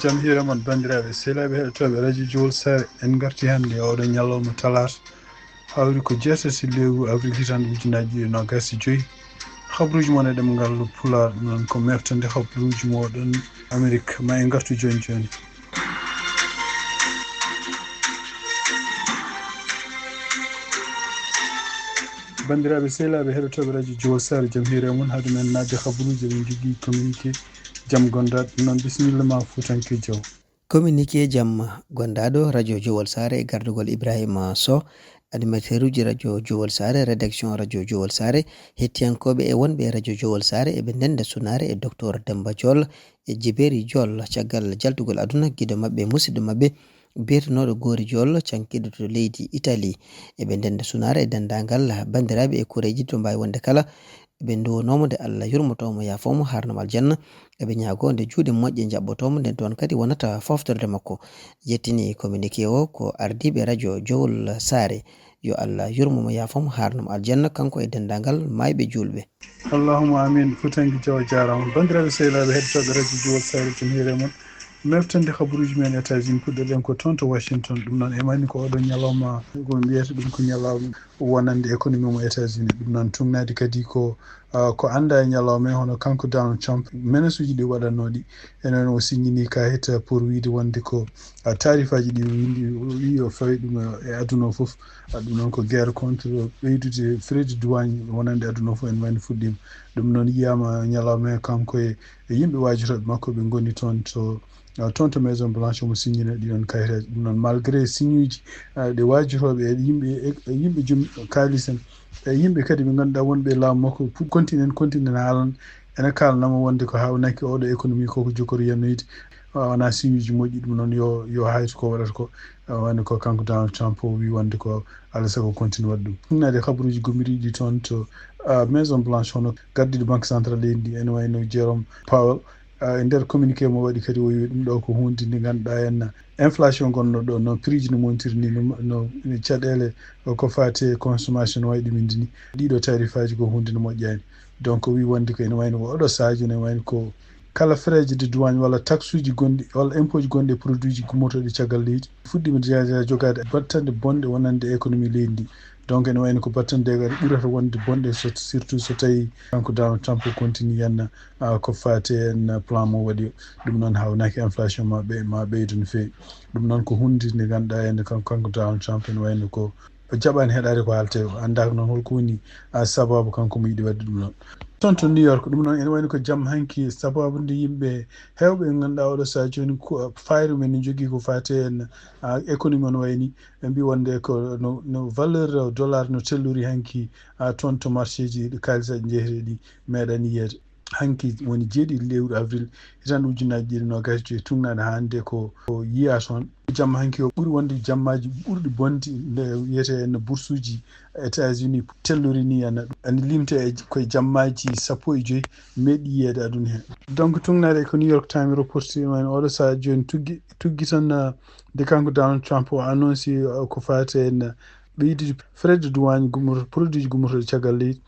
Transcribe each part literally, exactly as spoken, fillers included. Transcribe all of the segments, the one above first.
Jam hiira mon, banndiraaɓe sehilaaɓe heɗotooɓe Radio Jowol Saare. En ngarti hannde e oɗo ñalawma talaata, hawri ko jeetati lewru avril hitaande ujunaaji ɗiɗi e noogaas e joy. Habruuji mon e ɗemngal Pulaar, ɗum noon ko meftande habruuji mooɗon Amerik. Ma en ngartu jooni jooni. Banndiraaɓe sehilaaɓe heɗotooɓe Radio Jowol Saare, jam hiire mon. Hade men naatde habruuji, eɗen njogii communiqué Jam Gondaaɗo. Ɗum noon, bisimilla ma, Fuutanke Jaw. Communiqué Jam Gondaaɗo, Radio Jowol Saare, e gardugol Ibrahima Sow, animateur uji Radio Jowol Saare, rédaction Radio Jowol Saare, hettiyankooɓe e wonɓe e Radio Jowol Saare, eɓe ndenda sunaare e Docteur Demba Diol e Jiberi Diol, caggal jaltugol aduna giɗo maɓɓe, musidɗo maɓɓe, biyetenooɗo Goori Jool, cankiiɗo to leydi Itali. Eɓe ndenda sunaare e denndaangal banndiraaɓe e koreeji to mbaawi wonde kala. Eɓe nduwonoo mo nde Allah yurmotoo mo, yaafoo mo, haarnoo mo aljanna. Eɓe ñaagoo nde juuɗe moƴƴe njaɓɓotoo mo, nde ɗoon kadi wonata fooftorde makko. Yettini communiqué o ko ardiiɓe Radio Jowol Saare. Yo Allah yurmo mo, yaafoo mo, haarnoo mo aljanna, kanko e denndaangal maayɓe juulɓe. Allahumma amin. Fuutanke Jaw, a jaaraama. Banndiraaɓe sehilaaɓe heɗotooɓe Radio Jowol Saare, jam hiire mon. Meftande habruuji men États-Unis, puɗɗoɗen ko toon to Washington. Ɗum noon, e wayni ko oɗo ñalawma ko mbiyata ɗum ko ñalawma wonande économie mo États-Unis. Ɗum noon, tugnaade kadi ko, ah, ko anndaa e ñalawma e hono kanko Donald Trump, menace uji ɗi waɗatnoo ɗi. Enen o signini kayit pour wiyde wonde ko, ah, tarifaaji ɗi windi, o wii o fawi ɗum e aduna o fof. Ah, ɗum noon ko guerre contre ɓeydude frais de douane wonande aduna o fof, en wayno fuɗɗiima. Ɗum noon yiyaama ñalawma e kanko e, e yimɓe waajotooɓe makko ɓe ngoni toon to, ah, toon to Maison Blanche, omo signina ɗiɗon kayitaaji. Ɗum noon, malgré signe uji, ah, ɗe waajotooɓe e yimɓe, e, e yimɓe joom kaalis en, e yimɓe kadi ɓe ngannduɗaa wonɓe e laamu makko, pu-, continent, continent haalan, ene kaalanama wonde ko haawnaki oɗo économie ko, ko jokori yannoyde. Ah, wonaa signe uji moƴƴi, ɗum noon yo, yo hayto ko waɗata ko, ah, wonde ko kanko Donald Trump o wii wonde ko alaa sago continue waɗa ɗum. Ɗum naade kabaruuji gomiriiɗi toon to, ah, Maison Blanche, hono gardiiɗo Banque Centrale leydi ndi, ene wayno Jerome Powell, ah, e nder communiqué mo waɗi kadi, o wii ɗum ɗo ko huunde nde ngannduɗaa en inflation gonno ɗo, no prix ji no montiri ni, no, no, no caɗeele ko faati e consommation no wayi ɗum indi ni. Ɗiɗo tarifaaji ko huunde no moƴƴaani. Donc, o wii wonde ko ene wayno ko oɗo Sadio, ne wayno ko kala frais de douane walla taxe uji gonɗi walla impôt ji gonɗi e produit ji gummotooɗi caggal leydi, fuɗɗiima déjà, déjà jogaade battande bonɗe wonande économie leydi ndi. Donc, ene wayno ko battande ɓurata wonde bonɗe, so, surtout so tawi kanko Donald Trump o continue yanna, ah, ko faati en plan mo waɗi o. Ɗum noon haawnaki inflation ma ɓe-, ma ɓeydo no feewi. Ɗum noon ko huunde nde ngannduɗaa en, kan-, kanko Donald Trump ene wayno ko o jaɓaani heɗaade ko haaltee o. Anndaa ko noon holko woni, ah, sababu kanko mo yiɗi waɗde ɗum noon. Toon to New York, ɗum noon ene wayno ko jam hanki, sababu nde yimɓe heewɓe ɓe ngannduɗaa oɗo sahaa jooni ko, ah, fayru men ne njogii ko faati en, ah, économie on wayni. Ɓe mbii wonde ko no, no valeur dollar no tellori hanki, ah, toon to marché ji ɗi kaalisaaji njeeyetee ɗi meeɗaani yiyeede. Hanki woni jeeɗiɗi lewru avril, hitaande ujunaaji ɗiɗi noogaas e joy, tugnaade haa hannde ko, ko yiyaa toon. Jamma hanki o ɓuri wonde jammaaji ɓurɗi bonde nde wiyetee en bursuuji États-Unis tellori ni, ana, ana limte e koye jammaaji sappo e joy meeɗi yiyeede aduna hee. Donc, tugnaade ko New York Times reporti, wayno oɗo sahaa jooni tuggi, tuggi tan, ah, nde kanko Donald Trump o annonce, ah, ko faati en ɓeydude frais de douane gummoto-, produit ji gummotooɗi caggal leydi.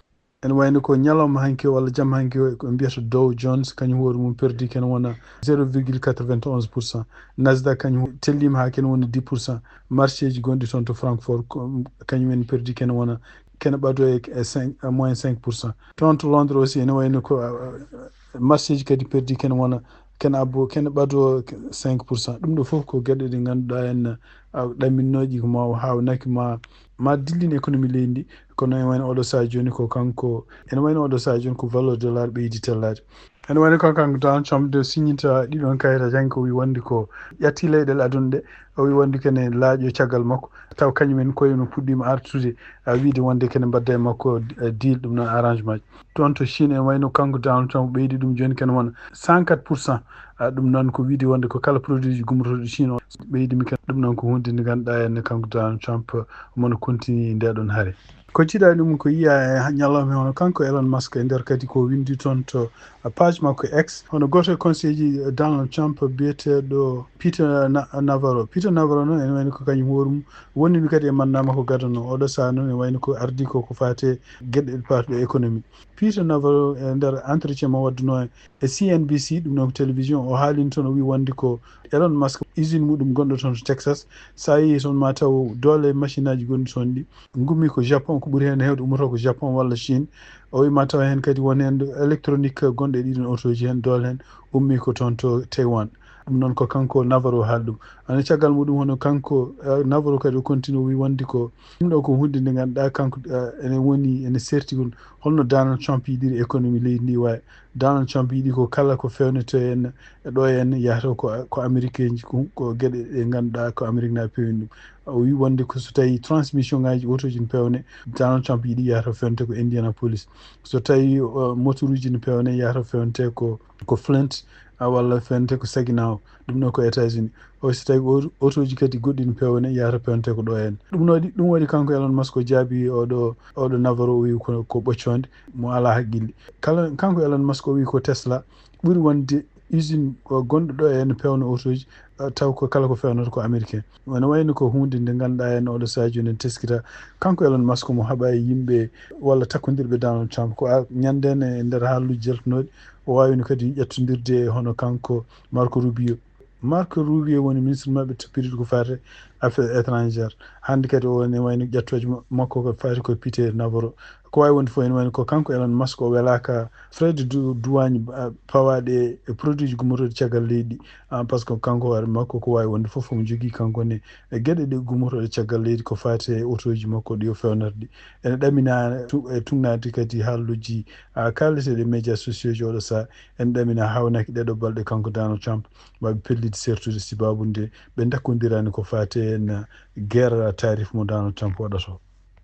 Ene wayno ko ñalawma hanki o walla jamma hanki o, ko mbiyata Dow Jones, kañum hoore mum perdi ken wona zéro virgule quatre-vingt-onze pour cent. Nasdaq kañum telliima haa ken wona dix pour cent. Marché ji gonɗi toon to Francfort, ko, kañum en perdi ken wona, ken ɓado e, e cinq, e moins cinq pour cent. Toon to Londres aussi, ene wayno ko, ah, ah, marché ji kadi perdi ken wona, ken abbo, ken ɓado cinq pour cent. Ɗum ɗo fof ko geɗe ɗe ngannduɗaa en, ah, ɗamminnooji ko ma o haawnaki ma, ma dillin économie leydi ndi. Kono ene wayno oɗo sahaa jooni ko kanko, ene wayno oɗo sahaa jooni ko valeur dollar ɓeydi tellaade. Ene wayno ko kanko Donald Trump de signita ɗiɗon kayitaaji hanki, o wi wonde ko ƴatti leyɗeele aduna ɗe, o wi wonde kene laaƴo caggal makko. Taw kañum en koye no puɗɗiima artude, ah, wiide wonde kene mbadda e makko, ah, deal, ɗum noon arrangement. Toon to Chine, ene wayno kanko Donald Trump ɓeydi ɗum jooni kene wona cent quatre pour cent. Ah, ɗum noon ko wiide wonde ko kala produit ji gummotooɗi Chine o ɓeydimi ken. Ɗum noon ko huunde nde ngannduɗaa en kanko Donald Trump, ah, mono continue nde ɗon hare. Ko jiiɗaa ɗum ko yiyaa e ñalawma hono kanko Elon Musk e nder kadi ko winndi toon to page makko X. Hono gooto e conseil ji Donald Trump biyeteeɗo Peter Na-, Navarro. Peter Navarro noon ene wayno ko kañum hoore mum wonini kadi e mandat makko gadano. Oɗo sahaa noon ene wayno ko ardii ko, ko faati e geɗe ɗe paatuɗe économie. Peter Navarro e nder entretien mo waddunoo e C N B C, ɗum noon ko télévision, o haalino toon, o wii wonde ko Elon Musk, usine muɗum gonɗo toon to Texas, so a yehii toon ma taw doole machine aji gonɗi toon ɗi ngummii ko Japon, ko ɓuri heen heewde ummotoo ko Japon walla Chine. O wii ma taw heen kadi won heen électronique gonɗo e ɗiɗon otooji heen, doole heen ummii ko toon to Taiwan. Ɗum noon ko kanko Navarro haali ɗum. Ana caggal muɗum hono kanko, eh, Navarro kadi o continue o wii wonde ko ɗum ɗo ko huunde nde ngannduɗaa kanko, eh, ene woni, ene serti ɗum. Holno Donald Trump yiɗiri économie leydi ndi wayi? Donald Trump yiɗi ko kala ko fewnete en e ɗo en yahata ko, ko Amérique ji, ko, ko geɗe ɗe ngannduɗaa ko Amérique na pewni ɗum. O wii wonde ko so tawi transmission ngaji otooji ne pewne, Donald Trump yiɗi yahata fewnte ko Indianapolis. So tawi, uh, motoruji ne pewne, yahata fewnte ko, ko Flint, uh, walla fewnte ko Saginaw. Ɗum ɗo ko États-Unis. O so tawi o-, otooji kadi goɗɗi ne pewne, yahata fewnte ko ɗo en. Ɗum no waɗi, ɗum waɗi kanko Elon Musk o jaabi oɗo, oɗo Navarro o wi ko, ko ɓoccoonde, mo alaa haqqille. Kala, kanko Elon Musk o wi ko Tesla ɓuri wonde usine, uh, gonɗo ɗo en pewno otooji, uh, taw ko kala ko fewnata ko américain. Ene wayno ko huunde nde ngannduɗaa en oɗo sahaa jooni en teskita. Kanko Elon Musk mo haɓa e yimɓe walla takkondirɓe Donald Trump. Ko a-, ñande en e nder haalluuji jaltunooɗi, o waawino kadi ƴettondirde hono kanko Marco Rubio. Marco Rubio woni ministre maɓɓe toppitiiɗo ko faati affaires étrangères. Hannde kadi o ne wayno ƴettooje ma-, makko ko faati ko Peter Navarro. Ko waawi wonde fof ene wayno ko kanko Elon Musk o welaaka frais de dou-, douane, ah, pawaaɗe e produit ji gummotooɗi caggal leydi. Ah, par ce que kanko hoore makko ko waawi wonde fof omo jogii kanko ne e geɗe ɗe gummotooɗe caggal leydi ko faati e otooji makko ɗi o fewnata ɗi. Ene ɗamina tu-, e tugnaade kadi haalluuji, ah, kaaleteeɗi e médias sociaux ji oɗo sahaa. Ene ɗamina haawnaki ɗeɗo balɗe kanko Donald Trump. Maɓe pelliti sertude sibaabu nde ɓe ndakkondiraani ko faati en guerre tariff mo Donald Trump waɗata o.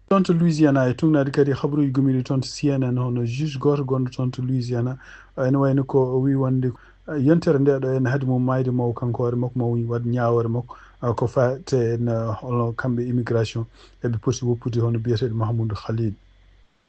Toon to Louisiana, e tugnaade kadi habaruuji gumiiɗi toon to C N N, hono juge gooto gonɗo toon to Louisiana, ene wayno ko o wii wonde, eh, yontere nde ɗo ene haade mum maayde maw kanko hoore makko, maw waɗ ñaawoore makko, eh, ko faati en, eh, hono kamɓe immigration, eɓe poti woppude hono biyeteeɗo Mahmoud Khalil.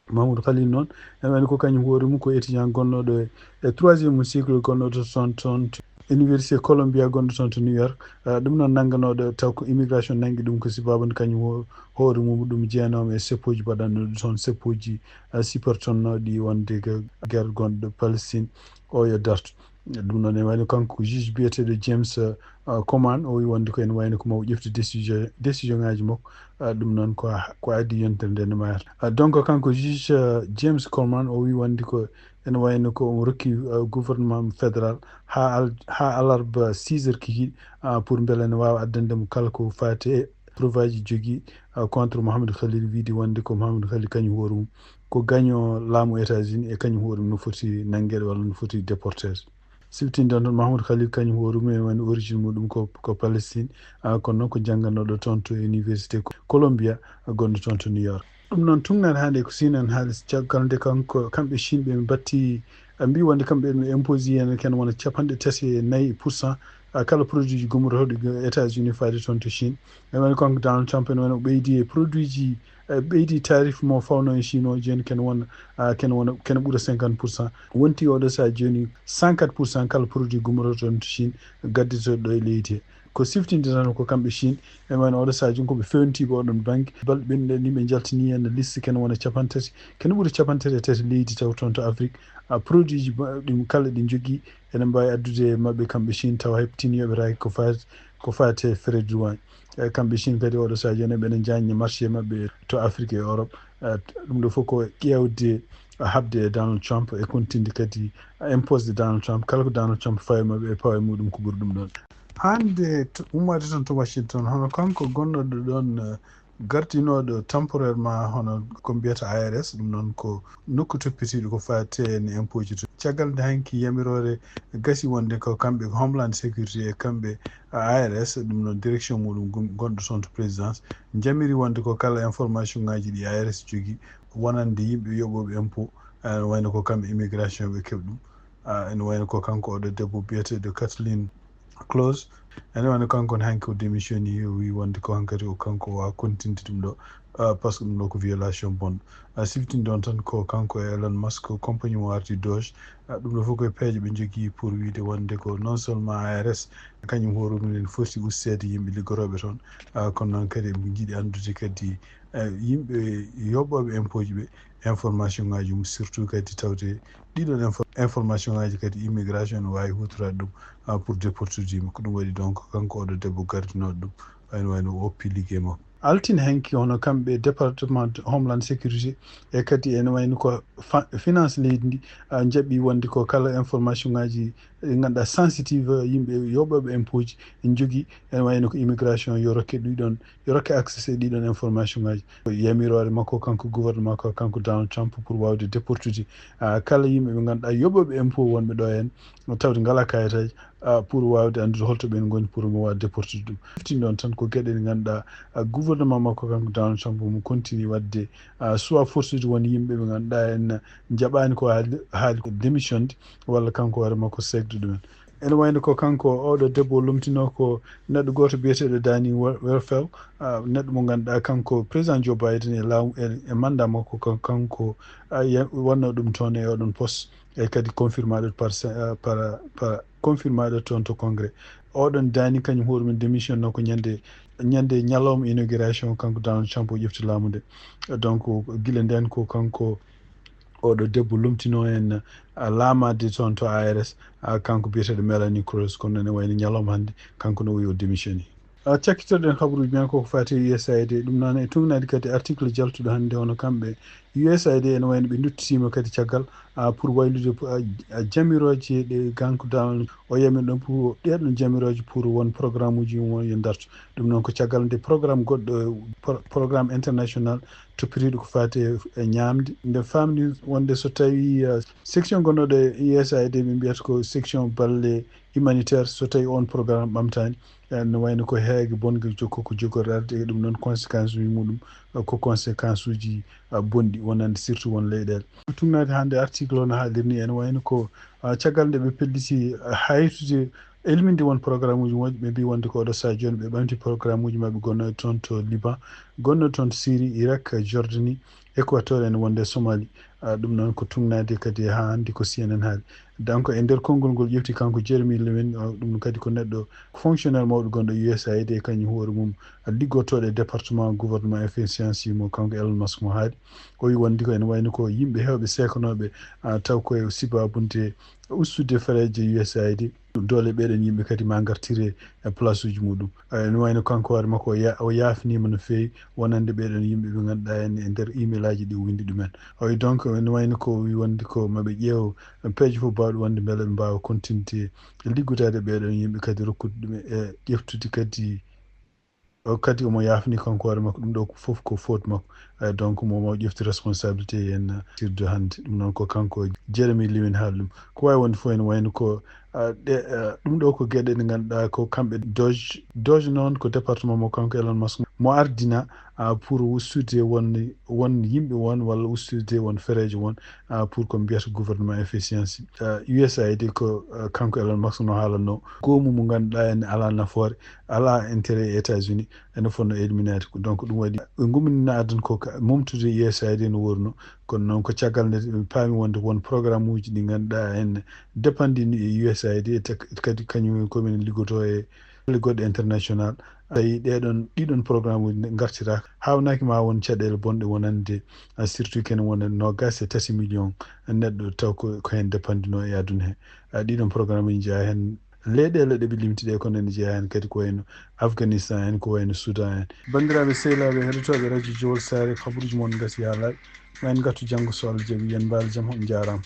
Mahmoud Khalil noon, ene wayno ko kañum hoore mum ko étudiant gonnooɗo e, e troisième cycle gonnooɗo toon, toon to Université Columbia gonɗo toon to New York. Ah, ɗum noon nannganooɗo taw ko immigration nanngi ɗum ko sababu nde kañum ho-, hoore mum ɗum jeenoomo e seppooji baɗanɗo toon, seppooji, ah, siportonnooɗi wonde ga-, guerre gonɗo Palestine o yo dartu. Ɗum noon ene wayno kanko ko juge biyeteeɗo James, ah, Comer, o wi wonde ko ene wayno ko maw ƴeftu décision, décision ngaji makko. Ah, ɗum noon ko, ko adii yontere nde no mayata. Ah, donc kanko juge, ah, James Comer o wi wonde ko ene wayno ko omo rokki, ah, gouvernement fédéral haa al-, haa alarba six heures kikiiɗe, ah, pour mbele ene waawa addande mo kala ko faati e preuve aji jogii, ah, contre Mohamed Khalil, wiide wonde ko Mohamed Khalil kañum hoore mum ko gaño laamu États-Unis e kañum hoore mum no foti nanngeede walla no foti déporteede. Siftinde tan toon Mahmoud Khalil kañum hoore mum ene wayno origine muɗum ko, ko Palestine, ah, kono noon ko jannganooɗo toon to Université Co-, Columbia, gonɗo toon to New York. Ɗum noon tugnaade hannde ko C N N haalis caggal nde kanko, kamɓe Chine ɓe mbaɗti, ɓe mbii wonde kamɓe ɓe imposé en ken wona capanɗe tati e nayi pour cent, ah, kala produit ji gummotooɗi États-Unis faade toon to Chine. Ene wayno kanko Donald Trump ene wayno o ɓeydi e produit ji, eh, ɓeydi tarif mo fawno e Chine o, jooni ken wona, ah, ken wona, ken ɓura cinquante pour cent. Wonti oɗo sahaa jooni cent quatre pour cent kala produit gummotooɗo toon to Chine gadditooɗo ɗo e leydi he. Ko siftinde tan ko kamɓe Chine, ene wayno oɗo sahaa jooni ko ɓe fewnitiiɓe oɗon bannge. Balɗe ɓennuɗe ni ɓe njaltini en liste ken wona capanɗe tati, ken ɓuri capanɗe tati e tati leydi taw toon to Afrique. Ah, produit ji ba-, ɗum kala ɗi njogii ene mbaawi addude e maɓɓe kamɓe Chine tawa heɓtini yoɓetaake ko faati, ko faati e frais de douane. E kamɓe Chine kadi oɗo sahaa jooni ɓe ene njaajni marché maɓɓe to Afrique e Europe. Eh, ɗum ɗo fof ko ƴeewde, eh, haɓde e Donald Trump e kontinde kadi, eh, imposde Donald Trump. Kala ko Donald Trump fawi maɓɓe e pawa e muɗum ko ɓuri ɗum ɗon. Hannde to, ummaade toon to Washington, hono kanko gonnoɗo ɗon, eh, gardinooɗo temporairement hono ko mbiyata I R S, ɗum noon ko nokku toppitiiɗo ko faati e impôt ji to. Caggal nde hanki yamiroore gasi wonde ko kamɓe ko Homeland Security e kamɓe, eh, I R S, ɗum noon direction muɗum gum-, gonɗo toon to présidence, njamiri wonde ko kala information ngaji ɗi I R S jogii wonande yimɓe yoɓooɓe impôt, eh, wayno ko kamɓe immigration ɓe keɓ ɗum. Ah, ene wayno ko kanko oɗo debbo biyeteeɗo Kathleen Close. Ene wayno kanko ne hanki o démissioni, o wi wonde ko hankadi o kanko o waawa kontinde ɗum ɗo. Ah, parce que ɗum ɗo ko violation bonɗo. Ah, siftinɗon tan ko kanko e Elon Musk, ko compagnie mo arti Doge. Ah, ɗum ɗo fof koye peeje ɓe njogii pour wiide wonde ko non seulement A R S, kañum hoore mum en foti usteede yimɓe liggotooɓe toon. Ah, kono noon kadi eɓe njiɗi anndude kadi, eh, yimɓe yoɓɓooɓe impôt ji ɓe, information ngaji mum, surtout kadi tawde ɗiɗon info-, information ngaji kadi immigration ne waawi huutoraade ɗum, ah, pour déportude yimɓe. Ko ɗum waɗi donc kanko oɗo debbo gardinooɗo ɗum, wayno wayno o oppi liggey makko. Altine hanki hono kamɓe département de Homeland Sécurité e kadi ene wayno ko fa-, finance leydi ndi, ah, njaɓi wonde ko kala information ngaji ɗi ngannduɗaa sensitive, yimɓe yoɓɓooɓe impôt ji njogii, ene wayno ko immigration yo rokke ɗiɗon, yo rokke accès e ɗiɗon information ngaji. Yamiroore makko kanko gouvernement ko kanko Donald Trump pour waawde déportude, ah, kala yimɓe ɓe ngannduɗaa yoɓɓooɓe impôt wonɓe ɗo heen, tawde ngalaa kayitaaji, ah, pour waawde anndude holto ɓeen ngoni pour mo waawa déportude ɗum. Siftinɗon tan ko geɗe ɗe ngannduɗaa, ah, gouvernement makko kanko Donald Trump mo continue waɗde, ah, soit forsude won yimɓe ɓe ngannduɗaa en njaɓaani ko haali, haali ko démissionde walla kanko hoore makko seegde ɗumen. Ene wayno ko kanko oɗo debbo lomtinoo ko neɗɗo gooto biyeteeɗo Danny Wel-, Werfel, ah, neɗɗo mo ngannduɗaa kanko président Joe Biden e laamu, e, e mandat makko kan-, kanko, ah, ya-, wonno ɗum toon e oɗon poste, e kadi confirmaɗo par, ah, par, par, confirmaɗo toon to Congrès. Oɗon Danny kañum hoore mum démissionno ko ñande, ñande ñalawma inauguration kanko Donald Trump o ƴefti laamu nde. Donc, gila nden ko kanko oɗo debbo lomtinoo en, ah, laamaade toon to A R S, ah, kanko biyeteeɗo Melanie Cruz, kono noon ene wayno ñalawma hannde, kanko no o wi o démissionné. Ah, cakkitoɗen habaruuji men koko faati e U S A I D, ɗum noon e tugnaade kadi article jaltuɗo hannde hono kamɓe U S A I D ene wayno ɓe duttitiima kadi caggal, ah, pour waylude, ah, ah, jamirooje ɗe kanko Donald o yamir ɗon pour ɗeɗon jamirooje pour won programme uji mum yo dartu. Ɗum noon ko caggal nde programme goɗɗo, pro-, programme international toppitiiɗo ko faati e, e ñaamde. Nde faamni wonde so tawi, eh, section gonnoɗo e U S A I D ɓe mbiyata ko section balle humanitaire, so tawi on programme ɓamtaani, eh, no wayno ko heege bonge jokko ko jogorɗe arde e ɗum noon conséquence uji muɗum, eh, ko conséquence uji, eh, bonɗi wonande surtout won leyɗeele. Tugnaade hannde article o no haalirni en wayno ko, eh, caggal nde ɓe pelliti, eh, haytude Elminde won programme uji moƴƴi, ɓe mbi wonde ko oɗo saha jooni ɓe ɓamti programme uji maɓɓe gonnoɗe toon to Liban, gonnoɗe toon to Syrie, Irak, Jordanie, Équateur en wonde Somalie. Ah, ɗum noon ko tugnaade kadi haa hannde ko C N N haali. Donc e nder konngol ngol ƴefti kanko Jeremy Lewin, ah, ɗum kadi ko neɗɗo fonctionnaire mawɗo gonɗo U S A I D, kañum hoore mum liggotooɗo e département gouvernement efficiency mo kanko Elon Musk mo haali. O wi wonde ko ene wayno ko yimɓe heewɓe seekanooɓe, ah, taw koye sibabunde ustude fereeje U S A I D. Doole ɓeɗon yimɓe kadi ma ngartire e place uji muɗum. Eh, no wayno kanko hoore makko o ya-, o yaafnima no feewi wonande ɓeɗon yimɓe ɓe ngannduɗaa en e nder email aji ɗi o windi ɗumen. O wi donc no wayno ko o wi wonde ko maɓe ƴeew peeje fof bawɗe wonde beele ɓe mbawa continude liggodaade ɓeɗon yimɓe kadi rokkude ɗum e ƴeftude kadi o kadi omo yaafni kanko hoore makko ɗum ɗo ko fof ko faute makko. Eh, donc mo, mo ƴefti responsabilité en tirde hannde. Ɗum noon ko kanko Jeremy Lewin haali ɗum. Ko wawi wonde fof ene wayno ko, ah, ɗe, ah, ɗum ɗo ko geɗe ɗe ngannduɗaa ko kamɓe Doge, Doge noon ko département mo kanko Elon Musk mo ardina, ah, pour ustude won, won yimɓe won walla ustude won fereejo won, ah, pour ko mbiyata gouvernement efficiency. Ah, U S A I D ko, ah, kanko Elon Musk no haalanno goomu mo ngannduɗaa en ala nafoore, ala intérêt e États-Unis, ene fonno éliminaade. Donc ɗum waɗi ɓe ngummina adan ko ka momtude U S A I D no worno. Kono noon ko caggal nde ɓe paami wonde won programme uji ɗi ngannduɗaa en dépendini e U S A I D, te kadi kañum komin liggoto e goɗɗe international. Tawi ɗeɗon, ɗiɗon programme uji ngartiraaka, haawnaki ma won caɗeele bonɗe wonande, ah, surtout ken wonande noogas e tati million neɗɗo taw ko, ko heen dépendino e aduna he. Ah, ɗiɗon programme uji jeyaa heen leyɗeele ɗe ɓe limti ɗe kono ene jeyaa heen kadi ko wayno Afghanistan en, ko wayno Soudan en. Banndiraaɓe sehilaaɓe heɗotooɓe radio Jowol Saare, kabaruuji mon ngasi haa laaɓi. Ma en ngartu janngo so Allah jaɓi, yen mbaal jam, on njaaraama.